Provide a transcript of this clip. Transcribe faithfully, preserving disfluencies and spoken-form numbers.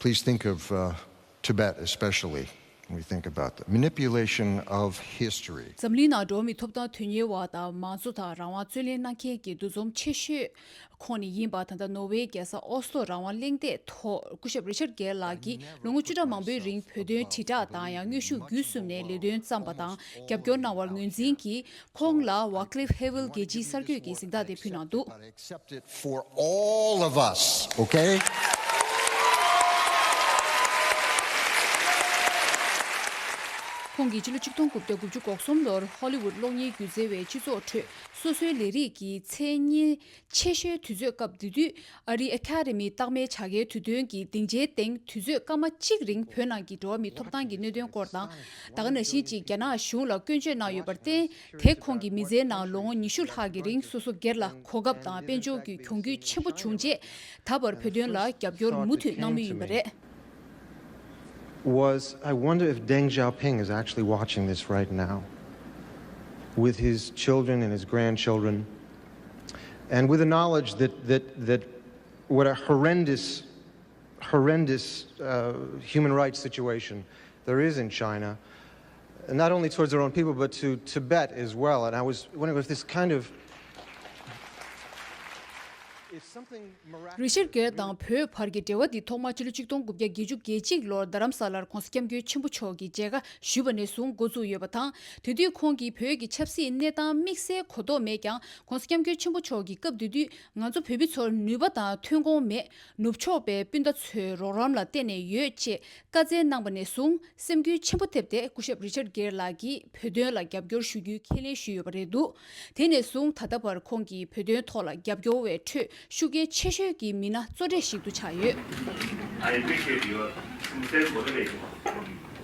Please think of uh, Tibet, especially when we think about the manipulation of history. འཛམ་གླིང་ནང་འགྲོ་བ་མིའི་ཐོབ་ཐང་དོན་གཉེར་བ་དང་མང་གཙོ་དང་རང་དབང་རྩོད་ལེན་གནང་མཁན་གྱི་འདུ་འཛོམས་ཆེ་ཤོས་ཁོང་ནས་ཡིན་པ། ད་ལྟ་ནོར་ཝེ་རྒྱལ་ས་ཨོ་སི་ལོ་རང་དབང་གླེང་སྟེགས་ཐོག་སྐུ་ཞབས་རི་ཆར་གེར་ལགས་ཀྱིས་ལོ་ངོ་བཅུ་ཕྲག་མང་པོའི་རིང་བོད་དོན་དྲིལ་བསྒྲགས་དང་ཡང་དངོས་ཤུགས་བརྒྱུད་གསུམ་ནས་ལས་དོན་བརྩམས་པ་དང་རྒྱབ་སྐྱོར་གནང་བར་ངོས་འཛིན་གྱིས། ཁོང་ལ་Wacliffe Havel་རྒྱལ་སྤྱིའི་གསར་འགོད་ཀྱི་གཟེངས་རྟགས་དེ་ཕུལ་གནང་འདུག། Accept it for all of us, okay? ཁོང་གིས་ཕྱི་ལོ་ཆིག་སྟོང་དགུ་བརྒྱ་དགུ་བཅུ་གོ་གསུམ་ལོར་ཧོ་ལི་ཝུད་གློག་བརྙན་སྒྱུ་རྩལ་བའི་སྤྱི་ཚོགས་ཁྲོད་སོ་སོའི་ལས་རིགས་ཀྱི་མཚན་སྙན་ཆེ་ཤོས་དུས་ཚོད་སྐབས་དེ་དུས་ཨ་རིའི་ཨེ་ཁ་ཌེ་མིའི་རྟགས་མའི་བྱ་དགའི་དུས་སྟོན་གྱི་སྡིངས་ཆའི་སྟེང་དུས་ཚོད་སྐར་མ་གཅིག་རིང་བོད་ནང་གི་འགྲོ་བ་མིའི་ཐོབ་ཐང་གི་གནད་དོན་སྐོར་དང་། ད་ག་ནང་བཞིན་གཅིག་རྒྱ་ནག་གཞུང་ལ་སྐྱོན་བརྗོད་གནང་ཡོད་པར་བརྟེན། དེ་ཁོང་གི་མི་ཚེའི་ནང་ལོ་ངོ་ཉི་ཤུ་ལྷག་གི་རིང་སོ་སོ་སྒེར་ལ་གོ་སྐབས་དང་དཔལ་འབྱོར་གྱི་གྱོང་གུད་ཆེན་པོ་བྱུང་རྗེས། ད་བར་བོད་དོན་ལ་རྒྱབ་སྐྱོར་མུ་མཐུད་གནང་མུས་ཡིན་པ་རེད། Was I wonder if Deng Xiaoping is actually watching this right now with his children and his grandchildren, and with the knowledge that, that, that what a horrendous, horrendous uh, human rights situation there is in China, not only towards their own people, but to Tibet as well. And I was wondering if this kind of རི་ཤར་གེར་དང་བོད་བར་གྱི་འབྲེལ་བ་འདི་ཐོག་མར་ཕྱི་ལོ་ཆིག་སྟོང་དགུ་བརྒྱ་བརྒྱད་ཅུ་གྱ་གཅིག་ལོར་རྡ་རམ་ས་ལར་༧གོང་ས་༧སྐྱབས་མགོན་ཆེན་པོ་མཆོག་གིས་མཇལ་ཁ་ཞུས་པ་ནས་བཟུང་འགོ་བཙུགས་ཡོད་པ་དང་། དེ་དུས་ཁོང་གིས་བོད་ཀྱི་ཆབ་སྲིད་གནས་སྟངས་དམིགས་བསལ་གོ་རྟོགས་མེད་ཀྱང་༧གོང་ས་༧སྐྱབས་མགོན་ཆེན་པོ་མཆོག་གིས་སྐབས་དེ་དུས་ང་ཚོ་བོད་མི་ཚོར་ནུས་པ་དང་ཐོན་ཁུངས་མེད། ནུབ་ཕྱོགས་པའི་སྤུན་ཟླ་ཚོའི་རོགས་རམ་ལ་བརྟེན་ནས་ཡོད་ཅེས་བཀའ་སྩལ་གནང་པ་ནས་བཟུང་སེམས་འགུལ་ཆེན་པོ་ཐེབས་ཏེ་སྐུ་ཞབས་རི་ཆར་གེར་ལགས་ཀྱིས་བོད་དོན་ལ་རྒྱབ་སྐྱོར་ཞུ་རྒྱུའི་ཁས་ལེན་ཞུས་ཡོད་པ་རེད་འདུག། དེ་ནས་བཟུང་ད་ལྟ་བར་ཁོང་གིས་བོད་དོན་ཐོག་ལ་རྒྱབ་སྐྱོར་བའི་ཁྲོད་ཤུགས་རྐྱེན་ཆེ་ཤོས་ཀྱི་མི་སྣ་གཙོ་གྲས་ཤིག་ཏུ་ཆགས་ཡོད། I appreciate your sincere motivation.